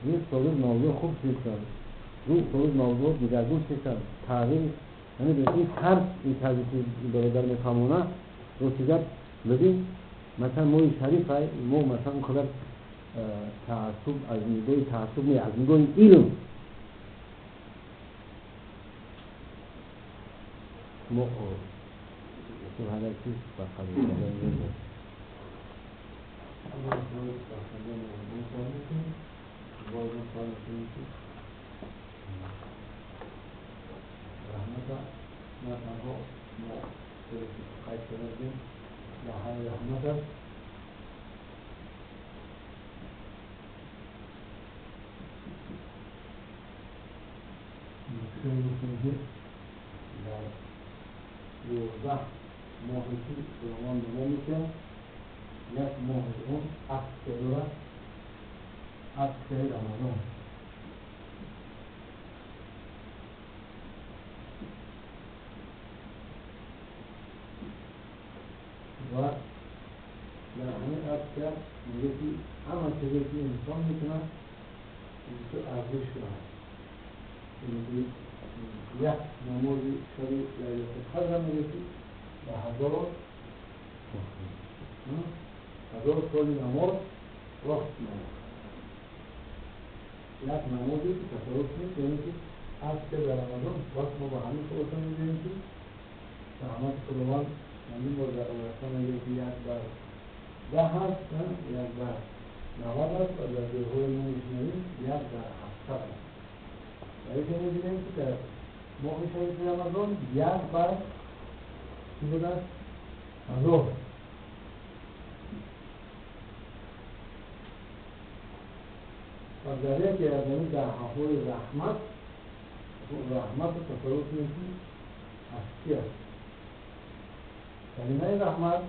Рӯз то рӯз мавзӯъ хуб шуд, рӯз то рӯз мавзӯъ дигаргун шуд, тағйир, яъне ин тарз, ин тарзе ки бародар мефаҳмонад, рости гап бибин, масалан моҳи шариф мо масалан он қадар таассуб аз нигоҳи таассуб не, аз нигоҳи илм мо ҳар як чиз ба қабул кардан ниёз. Раҳмата на танҳо мо қайд карда будем, даҳаи раҳмат аст. Гуфтем ки дар 11 моҳе ки Худованд ба мо медиҳад, як моҳи он аксия дорад, аксияи Рамазон. Ва дар ҳамин аксия мегӯяд ки ҳама чизе ки инсон мекунад бисёр арзиш дорад. Як намози шаби Лайлатулқадр мегӯяд ки ба ҳазор соли намоз рост меояд. Як намозе ки тасаввур кунед, яъне ки аксия дар Рамазон, вақт мо ба ҳамин хулоса мегӯем ки раҳмати Худованд ҳамин бор дар оятҳо мегӯяд ки як бар 10 аст, як бар 90 аст ва дар ҷойҳои мо мешунавем як бар 700 аст. Дар инҷо мебинем ки дар моҳи шарифи Рамазон як бар чӣ будааст? 1000. Ва дар яке аз ҳамин даҳаҳои раҳмат, раҳматро тасаввур кунед ки аз чӣ аст? Калимаи раҳмат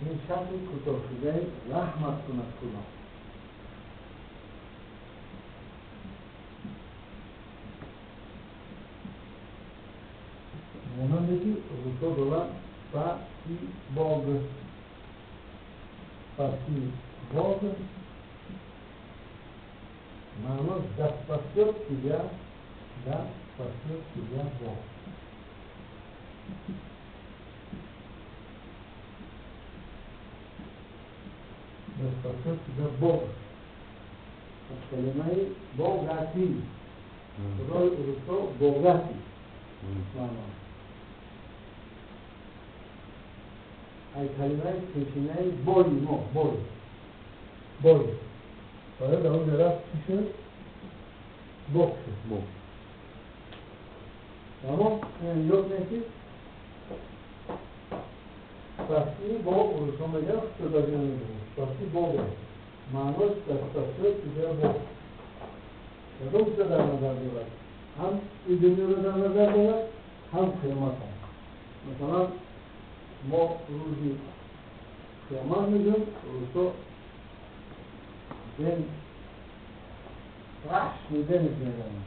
ин шакли кӯтоҳшудаи раҳмат кунад Худо. Монанде ки русо дорад спасибо, спасибо, маъно да спасет тебя, да спасет тебя Бог. Да спасет тебя Бог. Аз калимаи богатӣ, худои русо богатӣ маъно. Ай калимаи пешинаи бои мо, бой, бой. Барои дар он ҷо рафт чӣ шуд? Бог шуд. Бог. Аммо ёд кунед ки спасибо русо мегӯяд, что даже намедонам. Спасибо маънош да спасет тебя Бог. Кадом чиза дар назар дорад? Ҳам ин дунёро дар назар дорад, ҳам қиёматро. Масалан мо рӯзи қиёмат мегӯем, русо день страшный день мегӯянд.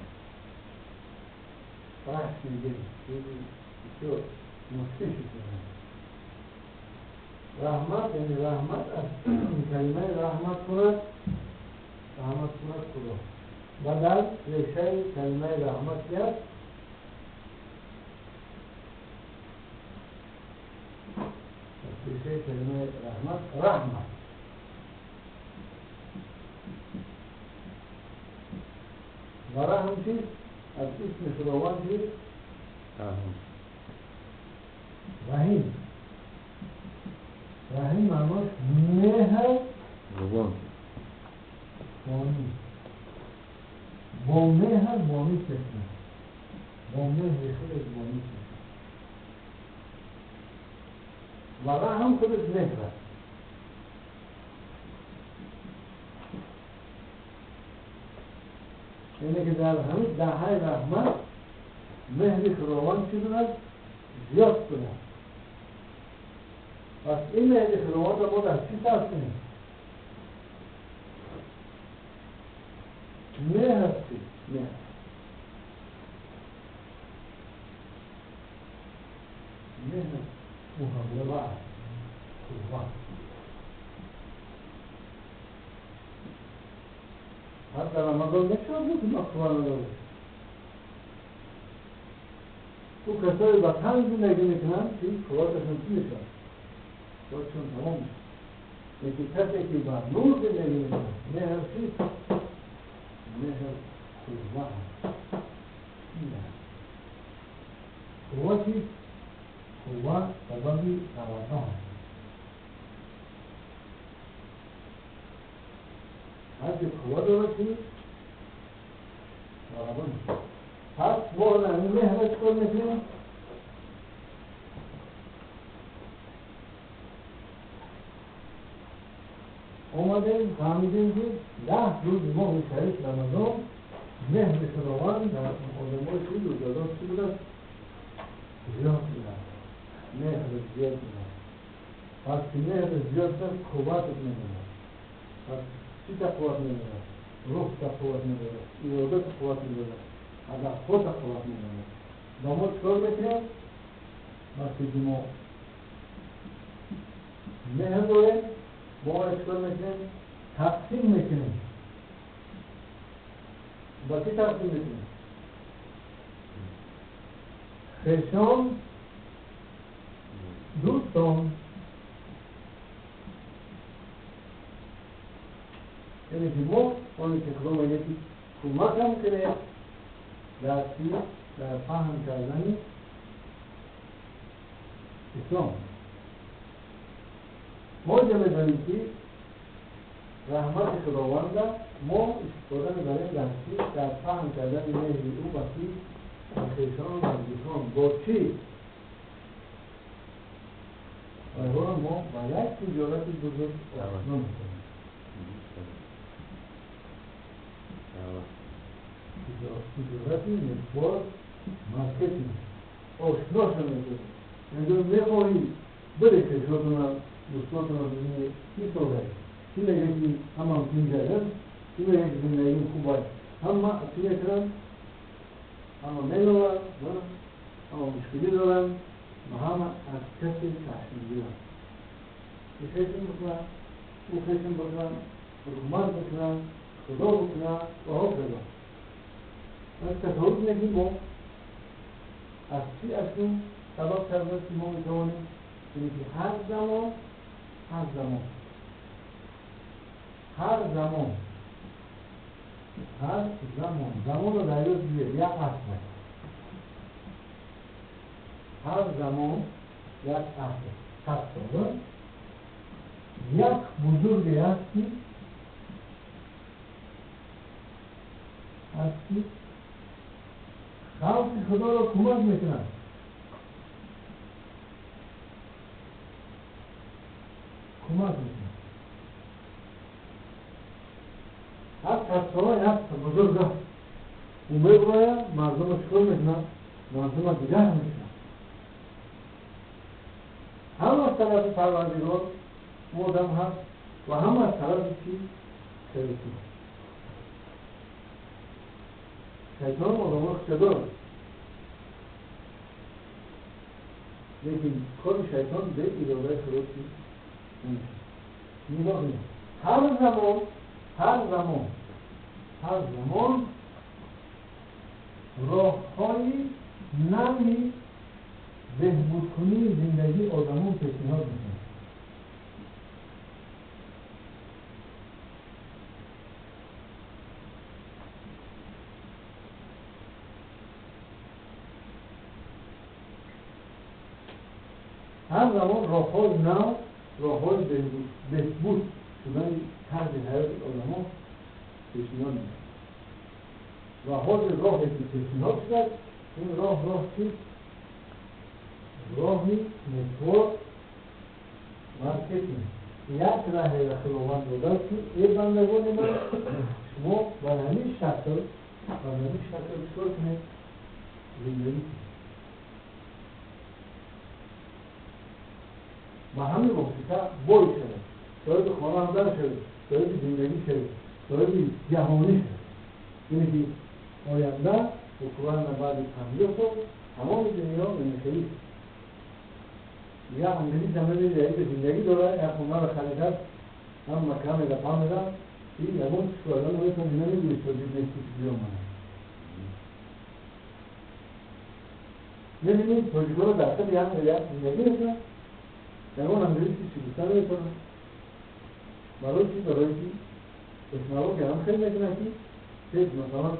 Страшный день, рӯзи бисёр мудҳиш мегӯянд. Раҳмат, яъне раҳмат аз калимаи раҳмат кунад, раҳмат кунад Худо. Ва дар решаи калимаи раҳмат чи аст? Решаи калимаи раҳмат раҳмат. Ва раҳм чист? Аз исми Худованд чист? Раҳим. Раҳим маънош меҳрубонӣ. Бо меҳр бонӣ чашмад, бо меҳри худаш бонӣ чашмад. Ва раҳм худаш меҳр аст. Яъне ки дар ҳамин даҳаи раҳмат меҳри Худованд чӣ кунад? Зиёд кунад. Пас ин меҳри Худовандро мо дар чӣ сарф кунем? Меҳр чист? Меҳр. Меҳр муҳаббат, қувват. Пас дар Рамазон мешавад гуфт ма қувва надорам. Ӯ касое ба тан зиндагӣ мекунанд, ки қувваташон чӣ мешавад? Қувваташон тамом мешавад. Лекин касе ки ба нур зиндагӣ мекунад, меҳр чист? Меҳр қувва аст. Қувва чист? Қувва сабаби ғалаба аст. Ҳар ки қувва дорад, ки ғалаба мекунад. Пас мо ҳамин меҳрро чӣ кор мекунем? Омадем, фаҳмидем, ки 10 рӯзи моҳи шариф Рамазон меҳри Худованд дар одамҳои чӣ рӯзадор чӣ будааст? Зиёд будааст. Меҳр зиёд будааст. Пас ки меҳр зиёд шуд, қувватат мемонад. Пас чӣ та қувват мемонад? Рӯҳ та қувват мемонад, ирода та қувват мемонад, ҳадафҳо та қувват мемонад. Ва мо чӣ кор мекунем? Вақте ки мо меҳр дорем, мо чӣ кор мекунем? Тақсим мекунем. Ба кӣ тақсим мекунем? Хешон, дӯстон. Яъне ки мо оне ки Худо мегӯяд, ки кӯмакам кунед дар чӣ? Дар паҳн кардани ислом. Мо инҷа медонем, ки раҳмати Худованда мо истифода мебарем дар чӣ? Дар паҳн кардани меҳри ӯ ба кӣ? Ба хешону наздикон. Бо чӣ? Онҳоро мо ба як тиҷорати бузург ошно мекунем. Тиҷорати network marketing ошноша мекунем. Яъне мехоҳӣ бире хешотона, дӯстотона бибинӣ, чӣ соҳае, чӣ мегӯяд, ки ҳамам тинҷаст, чӣ мегӯяд, ки зиндагим хуб аст. Ҳама чӣ мекунанд? Ҳама медонанд, ҳама мушкилӣ доранд ва ҳама аз касе чашмгиранд. Ин хешон бикунанд, ӯ хешон бикунанд, ҳукумат бикунанд, Худо бикунанд ва ҳоказо. Пас тасаввур кунед, ки мо аз чӣ акнун сабаб кардааст, ки мо метавонем, яъне ки ҳар замон, ҳар замон, ҳар замон, ҳар замон, замонро дар ёд бигиред, як аср аст. Ҳар замон як аср, 100 сола як бузурге аст, ки халқи Худоро кӯмак мекунад. Кӯмак мекунад. Ҳар 100 сола як бузург аст. Ӯ мебирояд, мардумро чӣ кор мекунад? Мардумро дигар мекунад. Ҳам аз тарафи Парвардигор одам ҳаст ва ҳам аз тарафи чӣ? Шайтон. Шайтон одамро хушка дорад, лекин кори шайтон бе иродаи Худо чӣ намешавад. Нигоҳ кунед, ҳар замон, ҳар замон, ҳар замон роҳҳои нави беҳбудкунии зиндагии одамон пешниҳод мекунад. Ҳар замон роҳҳои нав, роҳҳои беҳбуд шудани тарзи ҳаёти одамон пешниҳод мекунад. Ва ҳозир роҳе ки пешниҳод шудааст, ин роҳ роҳ чист? Роҳи network marketing. Як раҳеро Худованд додааст, ки эй бандагони ман, шумо бар ҳамин шакл, бар ҳамин шакл чикор кунед? Зиндагӣ кунед. Ба ҳамин восита бой шавед, соҳиби хона ҳам дар шавед, соҳиби зиндагӣ шавед, соҳиби ҷаҳонӣ шавед. Яъне ки оянда буквально баъди 50 сол тамоми дунё мехелӣ. Як англис ҳам мебинед, як зиндагӣ дорад, як хонаро харидааст, ҳам макка меда, пам меда, ин ягон кишварда наметавонӣ, намегӯӣ тоҷик нести ки биёмад. Мебинед, тоҷикҳоро дар қади як миллиард зиндагӣ мекунанд, ягон англиси чӣ гуфта наметавонанд. Барои чӣ? Барои ки технология ҳам хел мекунад, ки пеш масалан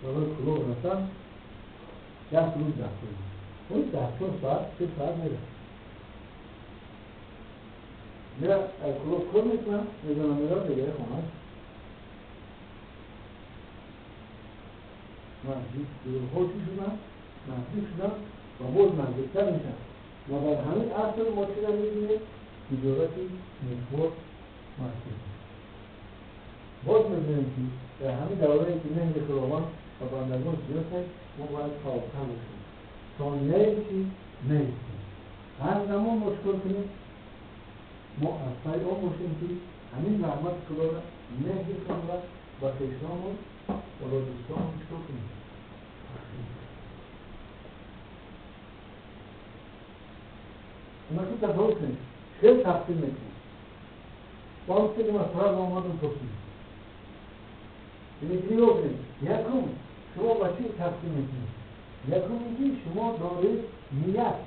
барои Кӯлоб рафтан як рӯз даҳ рӯз, дар 4 соат, 3 соат мерад. Мера Кӯлоб кор мекунад, мезанам, мерад дигар хонаш наздик. Дурҳо чӣ шуданд? Наздик шуданд ва боз наздиктар мешаванд. Ва дар ҳамин аср мо чиро мебинем? Тиҷорати network marketing. Боз мебинем, ки дар ҳамин даврае, ки меҳри Худованд ба бандагон зиёд аст, мо бояд фаъолтар бошем. Сонияе ки меистем, ҳар замон мо чикор кунем? Мо аз пай он бошем, ки ҳамин раҳмати Худоро, меҳри Худоро ба хешонмон ва ба дӯстонмон чикор кунем? Тақсим. Онаки тасаввур кунед, хел тақсим мекунем. Бо он чизе ки ман сразу омадам пурсидам. Яъне ки нигоҳ кунед, якум, шумо ба чӣ тақсим мекунед? Якум ин ки шумо доред ният.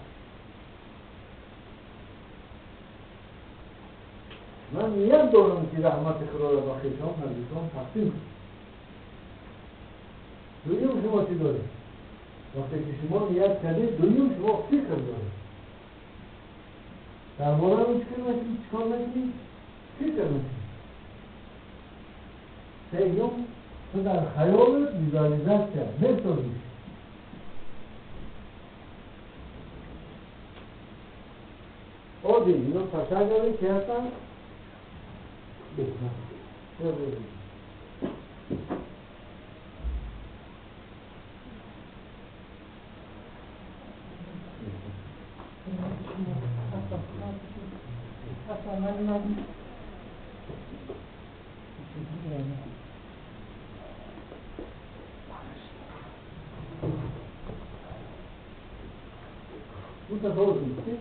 Ман ният дорам, ки раҳмати Худоро ба хешон, наздикон тақсим кунам. Дуюм, шумо чӣ доред? Вақте ки шумо ният кардед, дуюм, шумо фикр доред дар бораи он. Чикор мекунӣ? Чикор мекунӣ? Фикр мекунӣ. Сеюм, ту дар хаёлат визуализация месозӣ. Оди ино пошаговый ки ҳастанд. Беҳтар. Ну, тасаввур кунед, ки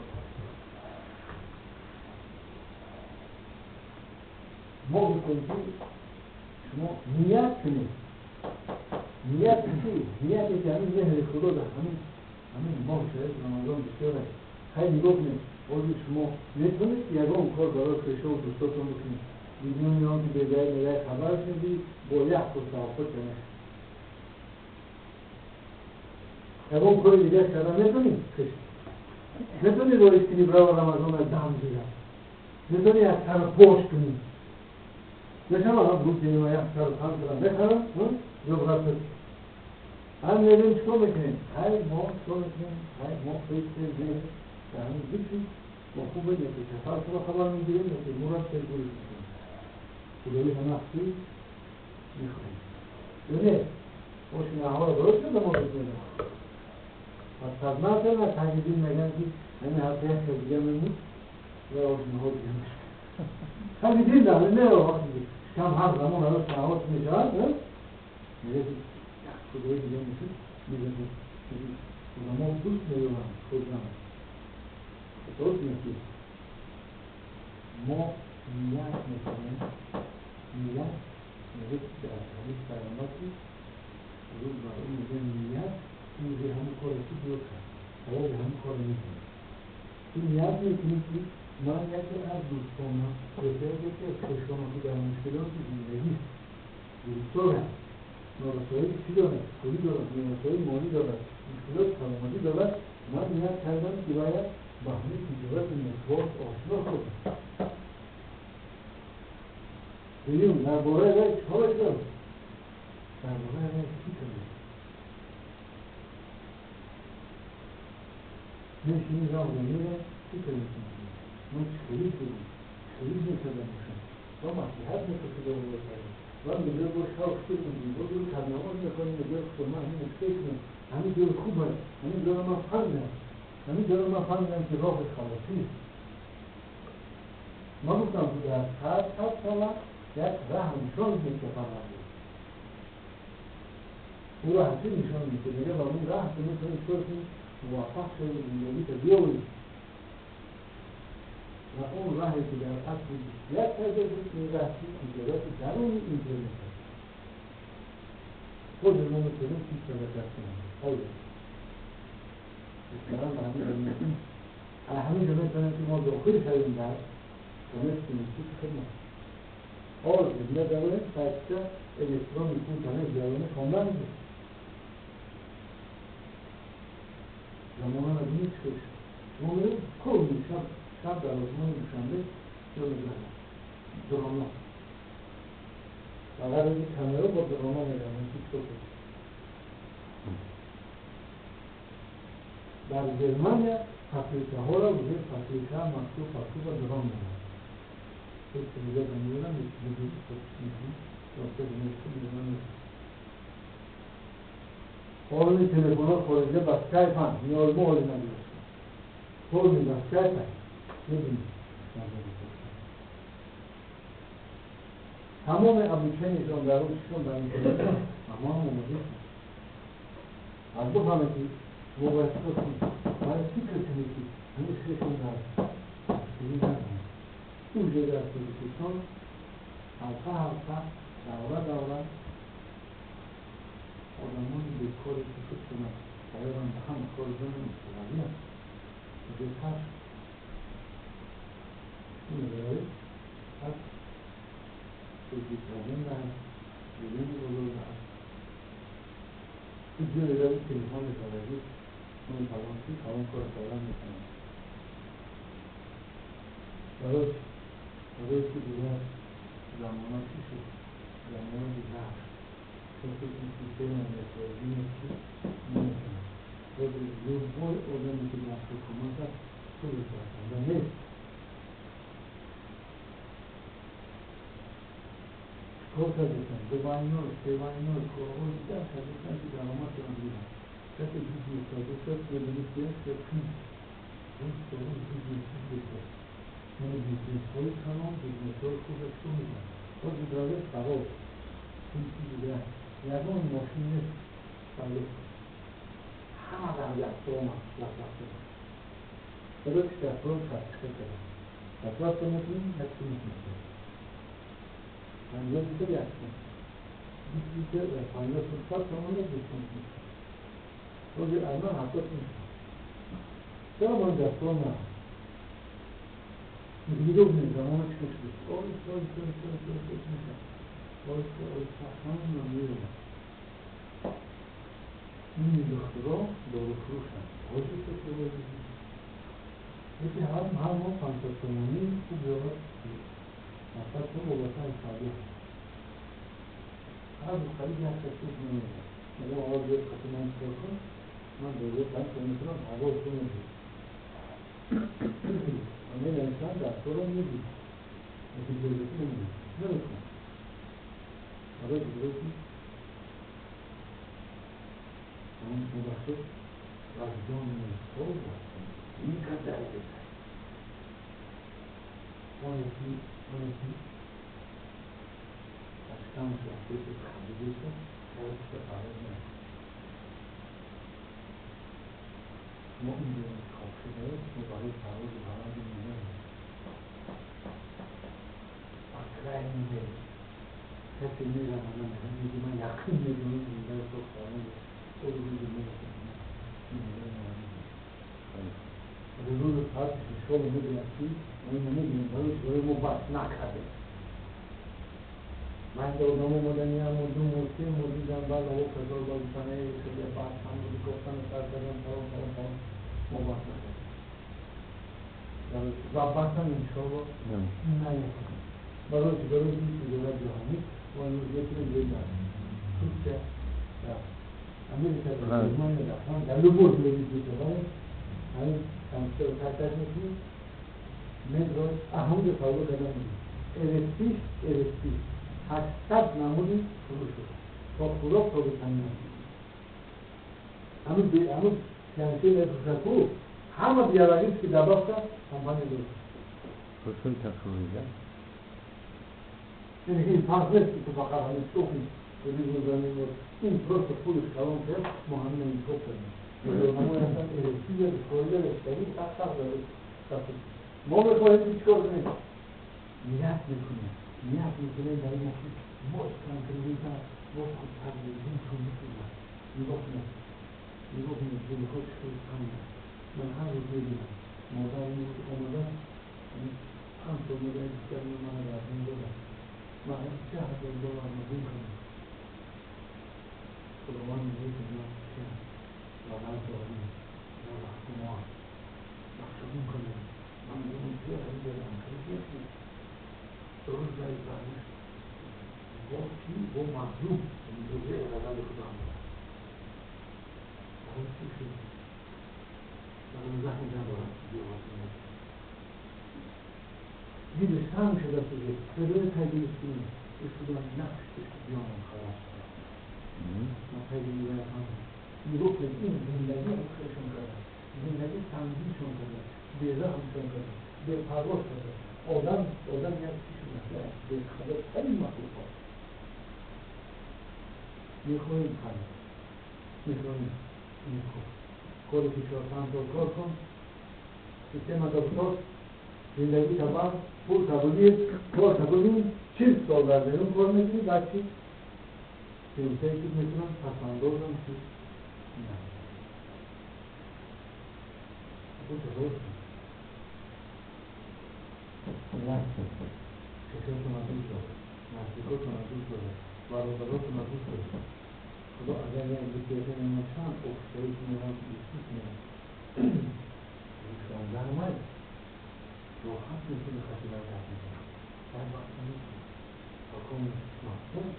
мо гуфтем, ки шумо ният кунед. Ният чӣ? Нияте ки ҳамин меҳри Худо дар ҳамин моҳ, шариф Рамазон бисёр аст. Хай, нигоҳ кунед, ҳозир шумо метавонед ягон кор барои хешову дӯстотон бикунед, бидуни он ки бедаи медаи хабар шудӣ, бо як хурсавоқот кунед? Ягон кори дигар карда метавонӣ? Метавонӣ роҳи кунӣ, бирава Рамазона дам гирад? Метавонӣ як сар бош кунӣ? Мешавад, бу як сар хан кардам, мехарам ё брат. Ҳам мерем, чикор мекунем? Ҳай, мо чикор мекунем? Ҳай, мо хел ҳамин зикри мо хубе, яке сафар шумо хабар мегирем, яке мурад пешгӯӣ мекунем, худои ҳамахти мехоҳем ё не? Оши наҳора дуруст шуда, мо мекунем. Подсознательно таги дил мегӯянд, ки ҳамин ҳафта як кас дига мемуд ва оши наҳор дига мешуд. Таги дил не, вақти шикам ҳар замон ҳар шаҳват мешавад, мегӯяд, як худои дига мешуд. Мегӯяд, уламо дӯст медоранд хӯрдан. Дуруст меки мо ният мекунем. Ният мегӯяд дар ҳадис пайғамбар, ки ҳузур бар ӯ, мегӯяд, ният ин ҳамин коре ки биё кард, савоби ҳамин корро мекунӣ. Ту ният мекунӣ, ки ман яке аз дӯстонам, яке аз хешонам, ки дар мушкилоти зиндагист гирифтор аст, норасоии чӣ дорад, пулӣ дорад, норасоии молӣ дорад, мушкилоти саломатӣ дорад, ман ният кардам, ки бояд ба ҳамин тиҷорати network ошно шудам. Дуюм, дар бораи вай чикор мекунам? Дар бораи вай фикр мекунам. Мешинӣ, роҳ мемира, фикр мекунӣ, ман чӣ хеле шудам, чӣ хеле мекардам бошам, ва маслиҳат мепурсидам ва мегӯяд, бо шав фикр мекунӣ, боз шаб намоз мехонӣ, мегӯяд, худо, ман ҳамин мушкил кунам, ҳамин ҷои хуб аст, ҳамин ҷоро ман фаҳмидам, ҳамин ҷоро ман фаҳмидам, ки роҳи халосӣ. Ман гуфтам, ки дар 100 сола як раҳ нишон медиҳад парвардигор. Ӯ раҳ чӣ нишон медиҳад? Мегӯяд, ба он раҳ ту метавонӣ чикор кунӣ? Муваффақ шавӣ, зиндагита биёварӣ. و اون راهی که در اصل 21 پیدا شد این راه تجارت درون اینترنت است. خود ما میتونیم 6 شبکه کنیم. حالا مثلا به همین همین جا میتونیم که ما داخل شویم در کنیم که خدمت. حالا می‌دونیم که الکترونیک پول جریان خواندن زمان از نیست شد. ما می‌دونیم کل شب در آسمان دوشنبه چه می‌گذرد دراما. فقط این کامرا با دراما می‌دونم که چه شد. در گرمانیا فابریکه ها را وجود فابریکه مکتوب فابریکه با درام می‌دونم. هیچ چیزی نمی‌دونم، هیچ چیزی نمی‌دونم. حالا تلفن‌ها خارجه با اسکایپ هم نیاز ما حالی نداشت. حالی با اسکایپ هم می‌بینیم. تمام ابلیکیشنشون در اون چیزشون در اینترنت تمام آماده شد. از بفهمه که ما باید چیکار کنیم، باید فکر کنیم که همین چیزشون در چیزی نداریم. اونجا در تاجیکستان حلقه حلقه دوره دوره آدمان بیکاری که خودشون تقریبا به هم کار زنم استفاده است. اونجا تر این برای از توجیه کردن هست، جلوی بزرگ هست. این جلوی داره تلفن شبکه اون فلان چی فلان کار کردن میکنن. برای چی دیگر زمان ها چی شد؟ زمان ها دیگر کسی این سیستم اقتصادی نیست که نمیتونه. باید آدمی که در حکومت هست خودش برکنده نیست. چکار کردن؟ دو باینور، سه باینور، کارهای دیگر کردن که درآمد دارن دیدن. کسی بیزنس سازی شد، می‌بینید که سه پنج بیزنس شد. یعنی بیزنس های کلان، بیزنس های خوب چون میدن. باز اداره خراب. این چیزی دیگر. یگان ماشین نیست. بله. همه در دستور مصرف شد. برای که دستور تشکیل کردن. دستور تو می‌کنیم، یک تو می‌کنیم. 50 لیتر یک تومن. 20 لیتر 50 تومن، 100 تومن 20 تومن. روزی الان 70 تومن. چرا ما این دستور نه؟ میگه ببینید زمان چی شده. آی آی آی آی آی آی آی آی میره. این دخترها دارو فروشن. آجی تو یکی هر ماه 500 تومانی خوب دارد. مثلا تو بابتا حسابی هر دختری یک کسی نمیده. میگم آقا بیاد خاطر من چیکار کن؟ من دوره 5 تومن میتونم هوا تو میدی. من می‌نویسم دستور رو میدی. یکی جلوی نمیدی. نمی‌کنم. آره جلوی اون مباشر وجدان خوب این قدر بزن. اون یکی اشکام رفته که خریده شد، خودش به قرار نشد. ما اینجا انتخاب شده، ما برای پرواز برای می‌دانیم. میده. کسی میره من میگه من یقین میدونم این در تو خانه او رو میدونم. روز پس شما میدونید که ما نمیدونیم برای ما بس نکرده. من دادم اومدنی هم و دو مرسی مردیدم بعد او فضا بازیکنه شده بعد هم بودی گفتن سر کردم فلان فلان فلان ما بس نکرد و بس هم انشاءالله نیفتیم. برای که برای این تجارت جهانی و امروز یکی دیگه در ترکیه در امریکا در آلمان در فرانسه در لوبورد می‌بینید که همین کامپیوتر رو تک تک می‌کنیم مدرو اهم به فایده کردن می‌دیم. LSP 800 نمودی فروش شد تا خوراک تا به تنین همون پلانتی میفروشد همه بیاوریست که دباخت کمپانی درست خصوصی تفرویده یعنی این فرق نیست که تو فقط همین شوخی که می‌گذاریم این پروسه پولش کلان کرد ما همین انتخاب کردیم. برنامه اصلا LSP به خارجه رشته‌ای سخت سخت داره. мо мехоҳем ки чикор кунем? Ният мекунем, ният мекунем дар ин ки боз конкретно боз худтар дилшон месӯзад. Нигоҳ кунед, нигоҳ кунед, дилҳо чӣ хеле танг аст. Ман ҳар рӯз мебинам, модар имрӯз омада, 5 сол мегӯяд, духтари ман маро дар дин додад. Ман 10,000 доллар мадин кардам. Худованд мегӯяд ки ман чӣ лағаз дорам, ё вақти мо бахшогун кардам. Ман мегӯям ки ин дорам, ки рӯз дар барнаш бо чӣ? Бо мағзуб, рӯзе ғазаби худо омад. Барои чӣ шуд? Барои захм надорад, дилش تنگ شده است که بدون تجربه کنیم خدا نقش جانم خلاص شد. من خیلی می‌گردم. میگفت این زندگی خودشون کرده، زندگی سنگینشون کرده، بی‌رحمشون کرده، بی‌پروا کرده. آدم یک چیزی مثل بی‌خبرترین مخلوقات. می‌خواهیم خلاص، می‌خواهیم این کاری که 4-5 سال کار کن، سیستم تا زندگی تمام، پول تا بگیر، کار تا بگیر، 40 سال در بیرون کار میکنی، بعد چی؟ پنسه که میکنم، پسنداز هم چی؟ نه. تو تصور کن. نه. کسیاتون رو دوست داره، نزدیکاتون رو دوست داره، برادراتون رو دوست داره. خدا اگر یک دوستیتون اینا چند افتایی که میرم، دوستی میرم. 16 مایل. راحت میتونه خطی برای تحصیل کنه. در وقت میتونه حکم مفهوم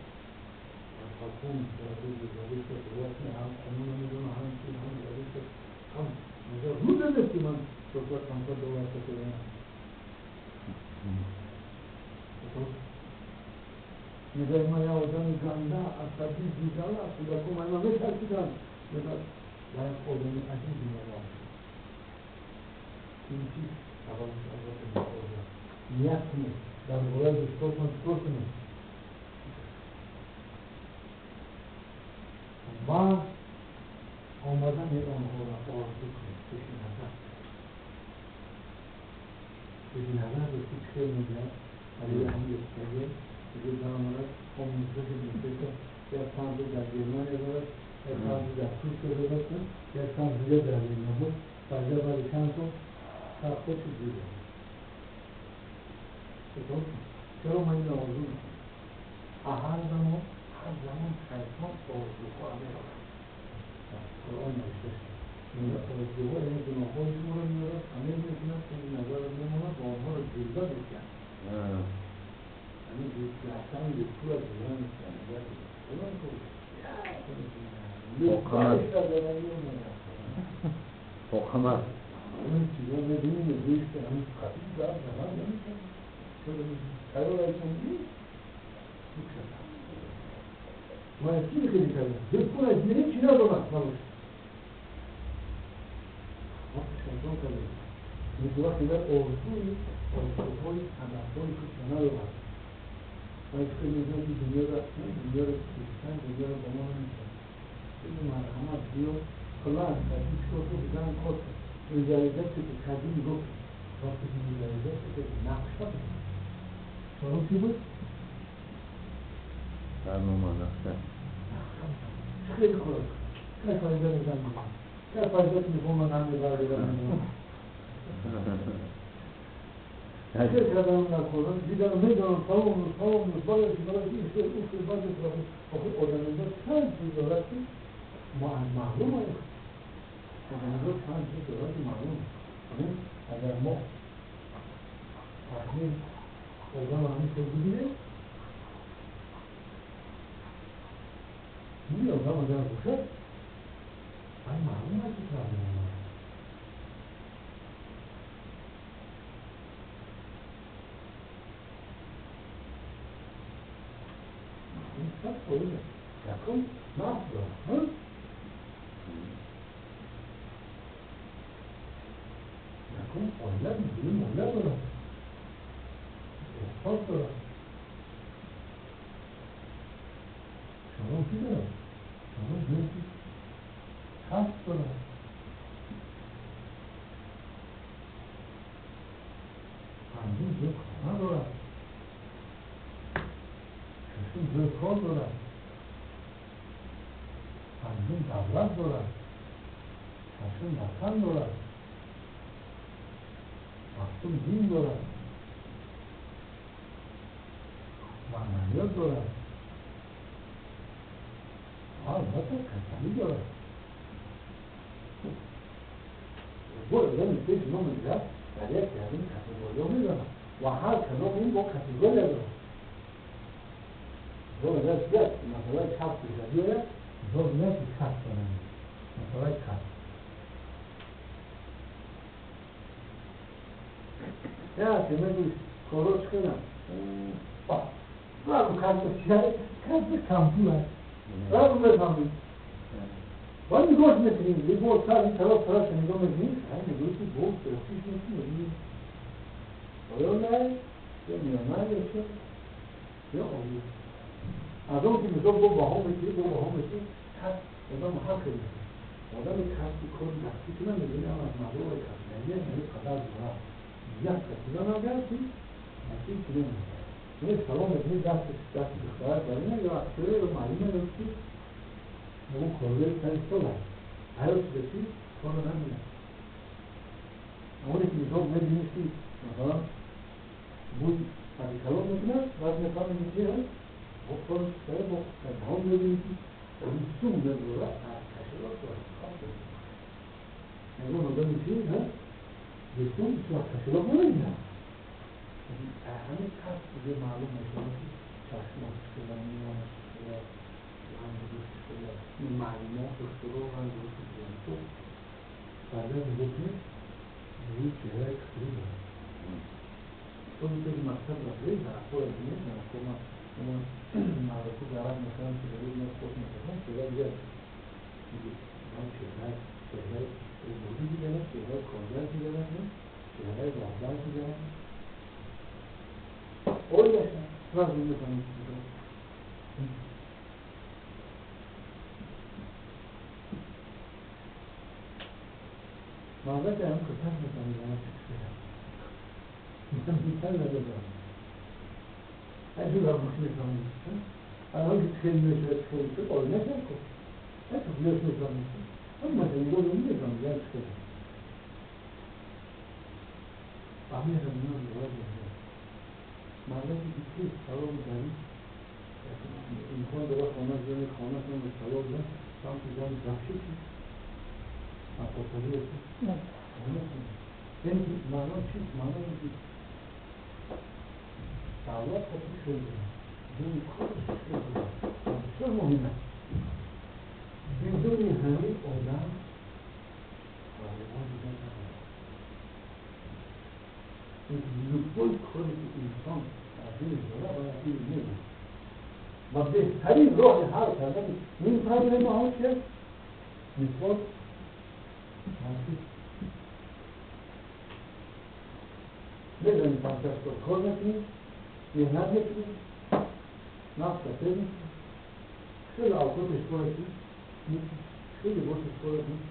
حکم در گزارش قوت هم قانون میدونه، هم چیز، هم گزارش، هم مجرد روز نیست که من 400-500 دلار بکنم. میگه من یه آدم گنده عصبی بیزاره است کودکان من میترسیدم. میگه یک آدم عجیبی میاد. این چیز نیت کنید در مورد دوستاتون چیکار کنید و آمدن آنها را آرزو کنید. پیش نظر، پیش نظر دوستی چه میگه؟ برای همین یکتاگه دیگه زمان آموزش میشه که یک چند روز در گرمانیا دارد، یک چند روز در ترکیه دارد، یک چند روز در ایران بود. بعد چند سال سخته چیزی دارد. چرا من این آرزو میکنم؟ هر زمان شیطان آرزوها را میآورد. در قرآن نوشته شده میگه آرزوها یعنی گناههای شما را میآورد، عمل میکند که این نظر را میماند و آنها را جلوه میکند. یعنی رفتن به پول از جلوه میکند. واقعا این چیزا می‌بینیم گوشت همین خفیف در زمان نمی‌کنه. چرا چرا ایشون نیست؟ ما چی خیلی کردیم؟ بکن از میریم چی ندارم نباشه. ما شیطان کردیم. این وقتی در آرزوهای هدفهای خود ندارم. و فکر می‌کنم که دنیا را کشتن، دنیا را با ما نمی‌کنه. این مرحمت بیا فلان کردی چیکار تو بزن کار کن. ویژوالایزیشن که کردی گفت وقتی که ویژوالایزیشن که نقشه بود. شما چی بود؟ برنامه نقشه. خیلی خوب. چه فایده میزنم؟ چه فایده می‌کنم من همه برادرم؟ چه کردم نکنم؟ دیدم میدونم تمام باید این شد اون شد باید آخه آدمیزاد چند چیز دارد که معلوم است. آدمیزاد چند چیز دارد که معلوم است. اگر ما تحلیل آدم همین شد بگیریم این آدم اگر باشد باید معلوم است که معلوم است. این صد فایده یکم نفس دارد. یکم فایده می‌دونیم مولد دارد، احساس دارد. شما چی دارد؟ شما جنسی خست دارد. Зӯркор дорад. Панҷум давлат дорад. Шашум ватан дорад. Ҳафтум дин дорад. Маънавиёт дорад. Албатта касалӣ дорад. Бо одами пеши мо мегӯяд, дар яке аз ин категориҳо мезанад ва ҳар кадом ин бо категория дорад. Бо мегӯяд, чист? Масъалаи касб пеша биёяд, мисол бигӯяд, ки касб дорад. Масъалаи касб. Я, ки мегӯй, коро чӣ кунам? Сразу касб чист? Касб кампул аст. Сразу мефаҳмед. Баъд нигоҳ мекунем, либос, сар, ин тараф, тараф нигоҳ мекунем, мегӯӣ, ки боз пӯшиш мекунӣ, мебинӣ. Оё не? Ё миёна, ё чӣ? Ё олӣ. Аз он ки мисол бо баҳо мекунӣ, бо баҳо мекунӣ, касб одам ҳар хел мекунад. Одами касби кори дастӣ кунад, мебинӣ ам аз маблағи касбгарӣ яъне қадар дорад. Як касида нагар, ки насиб чунин мешавад. Яъне салом мекунӣ, дасти духтарак бар ина, ё актёре, ё муаллиме, ё чӣ? Ӯ коргари сари стол аст. Ҳаёт шуда чӣ? Корро намебинад. Оне ки мисол мебиниш, ки масалан бӯй калон мекунад, баъд мефаҳмем, ки бо кори бо даҳон мебинӣ, ки русум мебурад, аз кашилок дорад. Ягон одами чӣ? Русум ҳеҷ вақт кашилок намебинад. Ҳамин касб уже маълум мешавад, ки чашмаш чӣ хела, миёнаш чӣ хела, ранги гӯшт чӣ хела, муаллимо, духтуро ранги гӯшти чӣ. Баъдан нигоҳ кунед, рӯи чеҳраи касалӣ дорад. Соли пеши мактаб рафтед, дарахтҳоро бинед, дарахтҳо мардоку дарахт мехӯранд, ки барои мо хос мекарданд, чеҳра дигар чеҳра, чеҳраи ободӣ дигар аст, чеҳраи коргар дигар аст, чеҳраи роҳбар дигар аст. Оилаша сразу мефаҳмед. Мардак ҳам кӯтаҳ мефаҳмид, ана чӣ мисал надодам. Ҳаҷу рамош мефаҳмид. Алон ки хеле мешавад, хеле шуд, оилаша ку. Ҳатто биёш мефаҳмид. Ҳамаша нигоҳ мефаҳмид, як хеле. Фаҳмида миён дорад мешавад. Мардаки ки салом дари имкон дорад, хона зани хонашон ба салом зад, самти зани дафши чи? Апосалӣ аст. Яъне ки маъно чист? Маъно ин ки давлат хотир хеле дини корш хеле бисёр муҳим аст. Бидуни ҳамин одам ғолибон дида надорад. Любой коре ки инсон дар дилаш дорад, бояд дили мегӯяд. Ва беҳтарин роҳи ҳал кардани ин проблемаҳо чист? Мисол насиб. Мезанӣ 5-6 сол кор мекунӣ, меҳнат мекунӣ, нафта сер мекунӣ, хеле авқотиш кор ки хеле либосиш кор нест,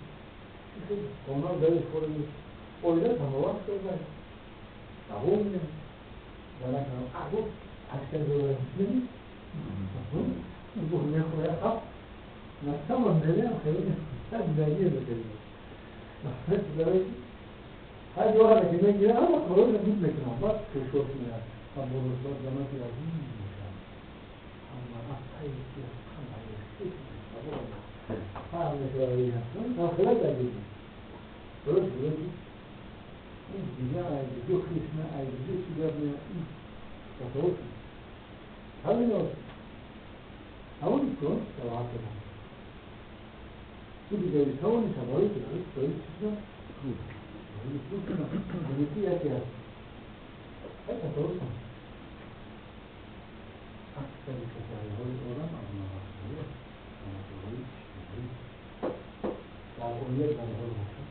хеле хона дариш кор нест, оила тамоват кор нест, давом меяд. Занак агу аксар дорад, мехоҳад на самом деле хеле зиндагие бикунем. Ҳар ҷоҳаре ки мегирад, ҳама корҳоро буд мекунам, баъд хешош меяд ва боросбад занаки азиз мешавад. Ҳама аз пайи ки аз ҳамаи фарқ мешавад, хеле дагиди. Дуруст мегӯяд, ки ин дигар айдиҷо хис на айдиҷо чӣ гап меяд, ин тасаввур кунед. Ҳамин аст. Ҳамон кун савоҳат кардам. Ту дигари тавони шабои ки дорӣ, дорӣ чӣ шуд? Дорӣ ки яке аст. Ай тасаввур кун. Аксари касалиҳои одам аз навафторӣ аст. Навафтории иҷтимоӣ. Дар оила занҳо бошад.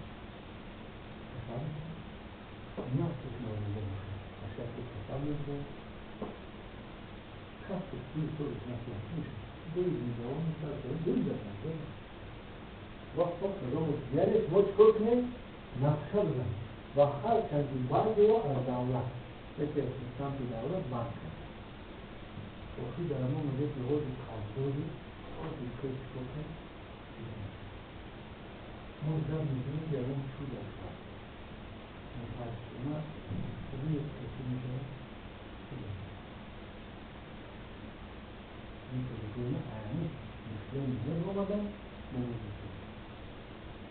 Касал мешавад. Нафсаш норозӣ бошад. Ба шакли касал мешавад. Касбу пули худаш нафлат мешавад. Дуи низома мешавад, дуи дар вақт низом. Яъне шумо чӣ кор кунед? Нақша бизанед ва ҳар чанди бандеро аз давлат, яке аз самти давлат банд кард. Охир дар ҳамон мегӯяд ки ҳозир қарздорӣ, ҳозир кор чикор кун? Мо зан мезанем ки ягон чӯб аст. Мутаассифона рӯи касӣ мешавад. Ин тоҷикони аяни мушкилони меҳр омадан мо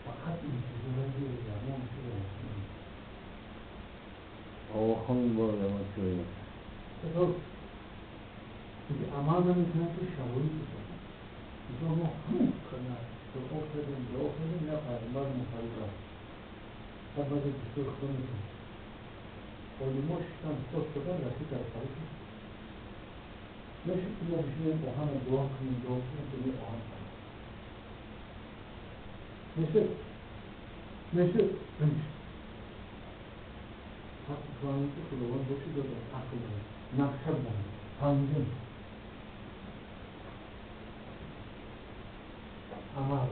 фақат интизоранд ки ягон чӯб аст. Охон бо ягон чӯб. Çünkü амал намекунад ки шароит бисозад. Мисол мо ҳамон қадар дуо кардем, дуо кардем, як пайғамбар мухолиф рафт. Баъд баъзе дӯстои худо мекунад. Олимо шиштан соз кардан расид дар таърихи. Мешуд ки мо бишинем оҳана дуо кунем, дуо кунем, ки оҳан кунем. Мешуд? Мешуд? Намешуд. Пас бифаҳмем ки Худованд бо чӣ додад? Ақл додад, нақша додад, танзим. Амал.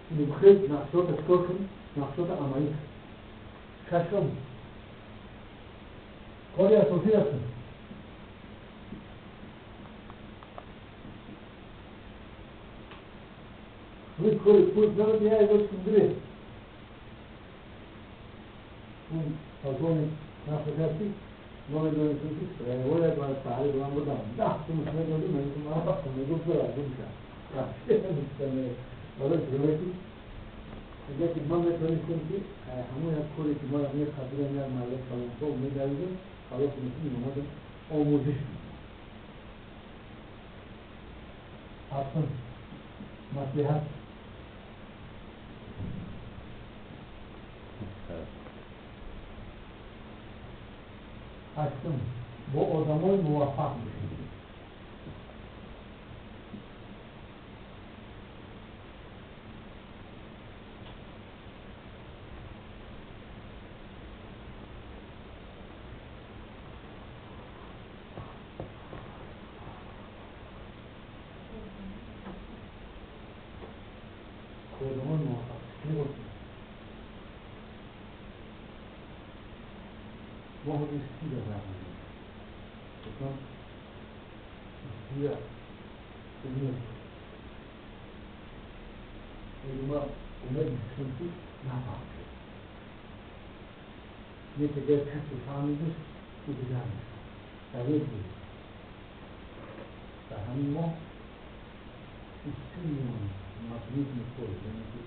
Бихел нақшота чикор кун? Нақшота амалӣ кун. Шашум. Кори асосӣ аст. Ҳамин кори пул надод, як ягон чиз гирифт. Он полковник нақл кард ки мо медонистем ки рояд бояд саҳари ба ман будам. 10 сум медодим, ман гуфтам, ман вақт мегуфт, бира, гум шав. Барои шумо ки мегӯяд ки ман метавонистем ки ҳамон як коре ки ман мехабирам, як марда калонсол медавидем, халос мекунем, омадем омӯзиш медодем. Ҳафтум маслиҳат. Ҳаштум бо одамои муваффақ бошед. Одамои муваффақ мебошед. Мо ҳозир 30 ҳазор мегирем. Масалан, 21 умед. Мегӯям, умед мекунам ки нафаҳм шуд. Як агар касе фаҳмидаш, ӯ дигар мешавад. Дар як рӯз. Дар ҳамин моҳ 23 миллион магнитни пол, яъне ки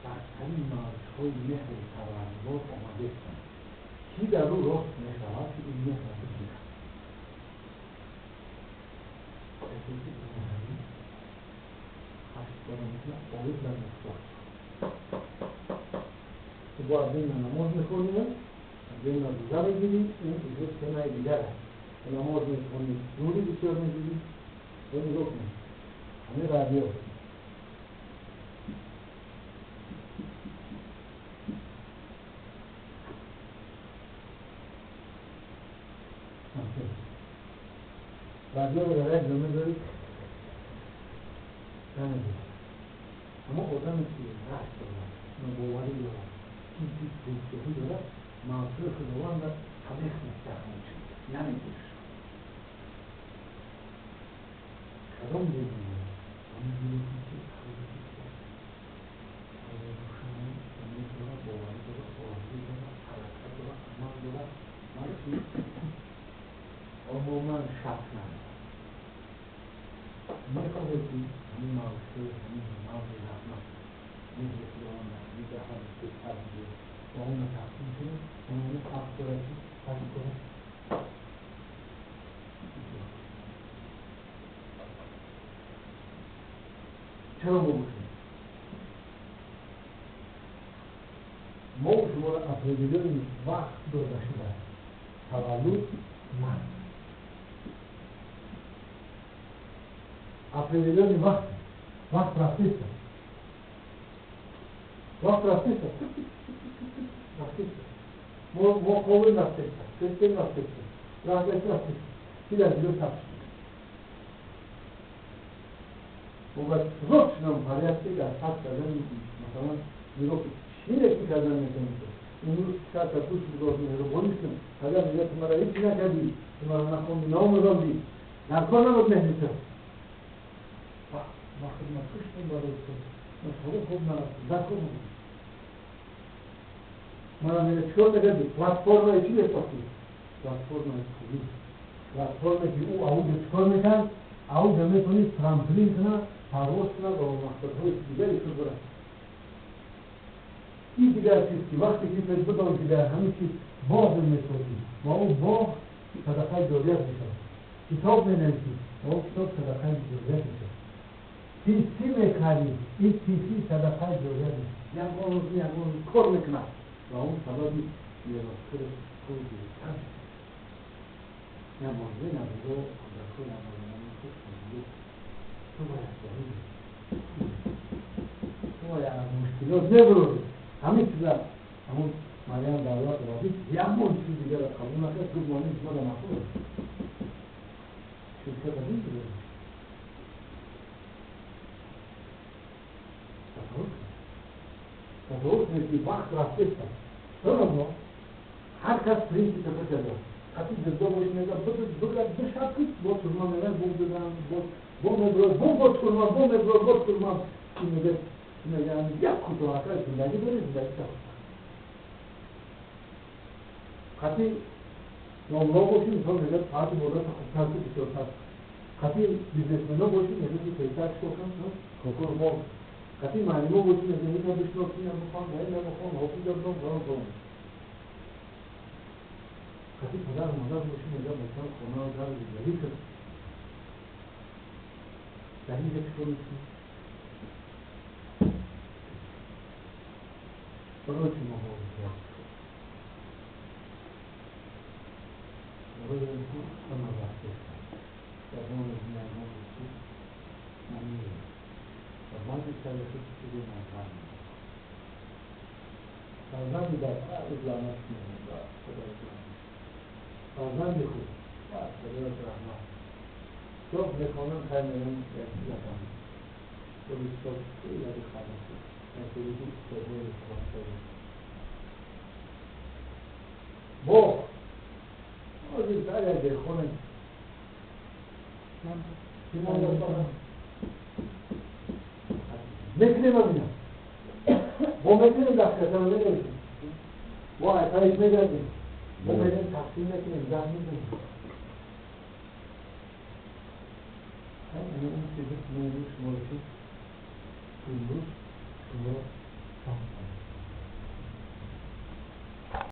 бартарин мавҷҳои меҳри парвардигор омадаистанд. Ки дар ӯ рост мешавад, ки ин меҳрро бигирад. Касе ки омадаи ҳашт бора мекунад, оид ба мухтоҷ. Ту бояд бин намоз мехонӣ, бин рӯза мегирӣ, ин уже темаи дигар аст. Ту намоз мехонӣ, нури бисёр мегирӣ, ту нигоҳ кун. Ҳамин радио. Радиоро дар як ҷо мегузорӣ, намегирад. Аммо одаме ки рашк дорад, нобоварӣ дорад, ҳисси пулшоҳӣ дорад, мавзӯи Худовандро табиқ мекунад, ҳамон чиз намегирад. Кадом дил мегирад? Ҳамин диле ки қалби пок, рӯшанӣ, умед дорад, боварӣ дорад, орзу дорад, ҳаракат дорад, амал дорад, балки умуман шак надорад. Мехоҳед ки ҳамин мавзӯи, ҳамин мавзӯи раҳмат, меҳри Худованд, ҳамин ҷаҳони беҳтар бо он тақсим кунем, он ҳақ дорад ки ҳақ дорад. Чаро мо гуфтем? Мо шуморо определённый вақт дода шудааст. Таваллуд марг. Определённый вақт. Вақт рафтиста. Вақт рафтиста. Рафтиста. Мо хобем рафтиста. Хестем рафтиста. Раҳгашт рафтиста. Ки дар ҷило сабт шуд. Мо бояд срочном порядке дар сабт кардани, масалан, нигоҳ кунед. чире ки кардан метавонӣ. Имрӯз шарта дӯст бигор, меҳрубонӣ кун. Агар мегӯяд, ту мара ҳеҷ накардӣ, ту мара нахондӣ, наомӯзондӣ, дар кор набуд меҳри ту. Ма хидмат куштем барои ту, ма шуғли хуб нарафтам, дар кор набуд. Мара мегӯяд, чикор мекардӣ? Платформаи чӣ месохтӣ? Платформаи пулӣ, платформе ки ӯ ауҷа чикор мекард? Ауҷа метавонист трамплин кунад, парвоз кунад ва ба мақсадҳои дигари худ барад. Ин дигар чиз ки вақте ки ту бидон ки дар ҳамин чиз боғ месозӣ ва ӯ боғ садақаи ҷорият мешавад, китоб менависӣ ва ӯ китоб садақаи ҷорият мешавад, писи мехарӣ, ин писи садақаи ҷорият мешавад. Ягон рӯз, ягон рӯз кор мекунад ва он сабаби меросхӯри пул гирифтан. Намозе намозо кӯдакҳо намоз, ту бояд дорӣ, ту бояд аз мушкилот мебурӣ. Ҳамин чиза ҳамун Марьям давлат робит ягон чиз дигарро қабул накард, гуфт, мо ин чизҳоро маъқул аст. Ширкат аз ин чиз тасаввур кунед. Тасаввур кунед ки вақт рафтест. Чаро ҳар кас принсипи худ дорад. Қати ҷиддо боши, мегӯяд, бигӯяд, ду шаб ки бо турма меравад, бо бизан, бо мебурад, бо турма, бо мебурад, бо турма. Ин мегӯяд, мегӯянд, як кӯтоҳака зиндагӣ дорӣ, зиндагӣ сахт. Қати номро бошӣ, мисол мегӯяд, соати ибодатро хубтар ки бисёртар. Қати бизнесмено бошӣ, мегӯяд, ки тезтар чикор кун, кор бо. Қати муаллимо бошӣ, мегӯяд, ина бишнос, ина бихон, ина бихон, ҳофиз бихон, фалон фалон. Қати падару модар бошӣ, мегӯяд, масалан, хонаро дар зиндагӣ кун. Дар инҷа чикор мекунӣ? Барои чӣ мо ҳозир? Барои он ки ҳама рафтест. Ягон рӯз, ягон рӯз ки ман мемирам. Ва баъди сари худ чизе назар мекунам. Фарзанди бад лаънат мекунад ва Худои лаънат. Фарзанди хуб ва Худои раҳмат. Китоб мехонам, хай мегӯям, як чиз нафаҳмам. Худи китоб хеле хароб шуд. Натиҷаи китобҳои хонашуда. Боғ. ҳозир дар як деҳқоне ки мо мекунем, амина бо мекунем, дасткашаро менависем, бо айпаиш мегардем, бо мерем, тақсим мекунем, зах мезанем. Он чизе ки мо имрӯз шуморо чи имрӯз шуморо фаҳм